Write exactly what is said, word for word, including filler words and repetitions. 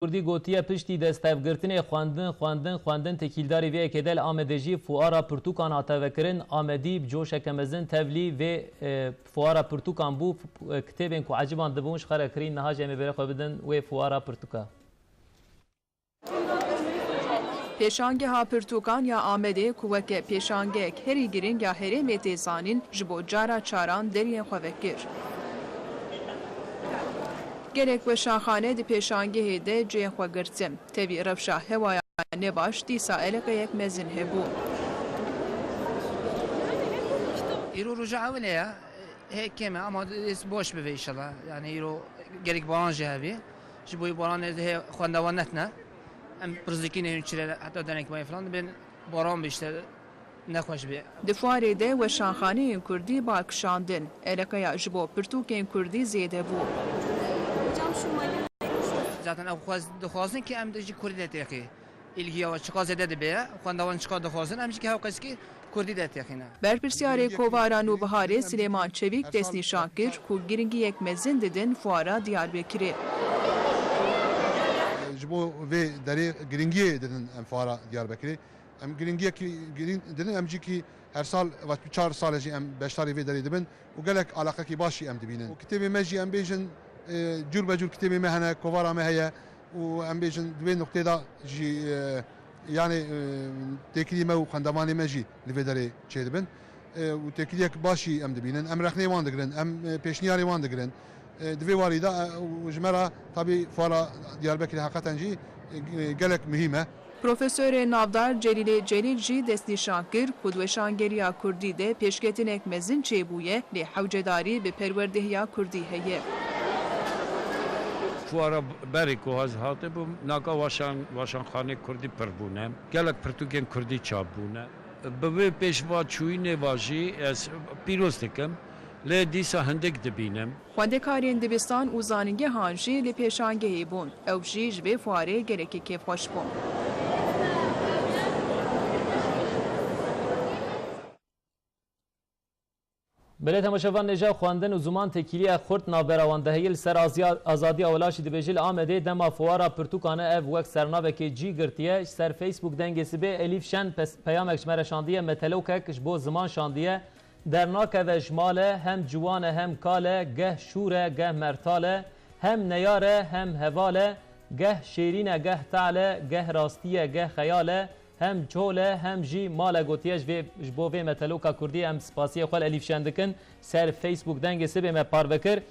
Kurdî gotiye, piştî destevgirtinê xwendin, xwendin, xwendin têkîldarî vê yekê de li Amedê jî fuara pirtûkan hate vekirin. Amedî bi coşeke mezin tevlî vê, e, fuara pirtûkan bû. F-, e, kitêbên ku eciban dibûn ji xwe re kirîn, niha jî em ê bêrê xwe bidin wê fuara pirtûka. Pêşangeha pirtûkan ya Amedê ku weke pêşangeyek herî giring ya herêmê tê zanîn, ji bo cara çaran deriyên xwe vekir. Gelek weşanxane di pêşangehê de cihên xwe girtin. Tevî rewşa hewaya nebaş dîsa eleqeyek mezin hebû. Îro roja ewil e ya. Hê kêm e ama dê boş bibe înşallah. Yani îro gelek baran jî hebî. Ji bo baranê hê xwendevan netine. Em pirzikî neyên çile heta denek mayê falan dibên baran bi işte nexweş bê. Di fuarê de weşanxaneyên kurdî bal kişandin. Eleqeya ji bo pirtûkên kurdî zêde bû. Zaten ew xwez-, dixwazin ki em de jî kurdî de têxî. Îlgiya we çiqa zêde dibe, xwendevan çiqa dixwazin, em jî ki hewqes ki kurdî de têxîne. Berpirsyarê Kovara Nûbiharê Silêman Çevîk destnîşan kir ku giringiyek mezin didin fuara Diyarbekirê. Ji bo vê derê giringiyê didin em fuara Diyarbekirê. Em giringiyekî girîng didin, em jî ki her sal, vat çar sal e jî em beşdarî vê derê dibin û gelek alaqekî baş jî em dibînin. Û kitêbê me jî em bêjin, e, cûr be cûr kitêbê me hene, kovara me heye û em bêjin di vê nuqtê de jî, e, yani, e, têkilî me û xwendevanê me jî li vê derê çêdibin. E, û têkiliyek baş jî em dibînin. Em rexnê wan digirin, em, e, pêşniyarê wan digirin. E, di vê warî de, e, û ji me re tabî fuara Diyarbekirê heqeten jî, e, gelek muhîm e. Profesorê navdar Celîlê Celîl jî destnîşan kir ku di weşangeriya kurdî de pêşketinek mezin çêbûye, lê hewcedarî bi perwerdehiya kurdî heye. Fuara berê ku ez hatibûm, naka weşan-, weşanxanê kurdî pir bûne. Gelek pirtûkên kurdî çap bûne. Bi vê pêşvaçûyînê ve jî ez pîroz dikim, lê dîsa hindik dibînim. Xwendekarên dibistan û zanîngehan jî li pêşangehê bûn. Ew jî ji vê fuarê gelekî kêfxweş bûn. Belê temaşevan, nêja xwendin û ziman têkiliya xurt navbera wan de heye. Li ser aziya-, azadiya welatî dibêje, li Amedê dema fuara pirtûkan e, ev wek sernavekê cî girtiye. Ji ser Facebook Dengê Sibê Elîf Şen pes-, peyamek ji me re şandiye, metelokek ji bo ziman şandiye. Dernakeve ji mal e, hem ciwan e, hem kal e, geh şûr e, geh mertal e, hem neyar e, hem heval e, geh şêrîn e, geh tehl e, geh rastî ye, geh xeyal e, hem col e, hem jî mal e gotiye. Ji vê, ji bo vê meteloka kurdî em spasiyê xwe li Elîf Şen dikin. Ser Facebook Dengê Sibê me parve kir.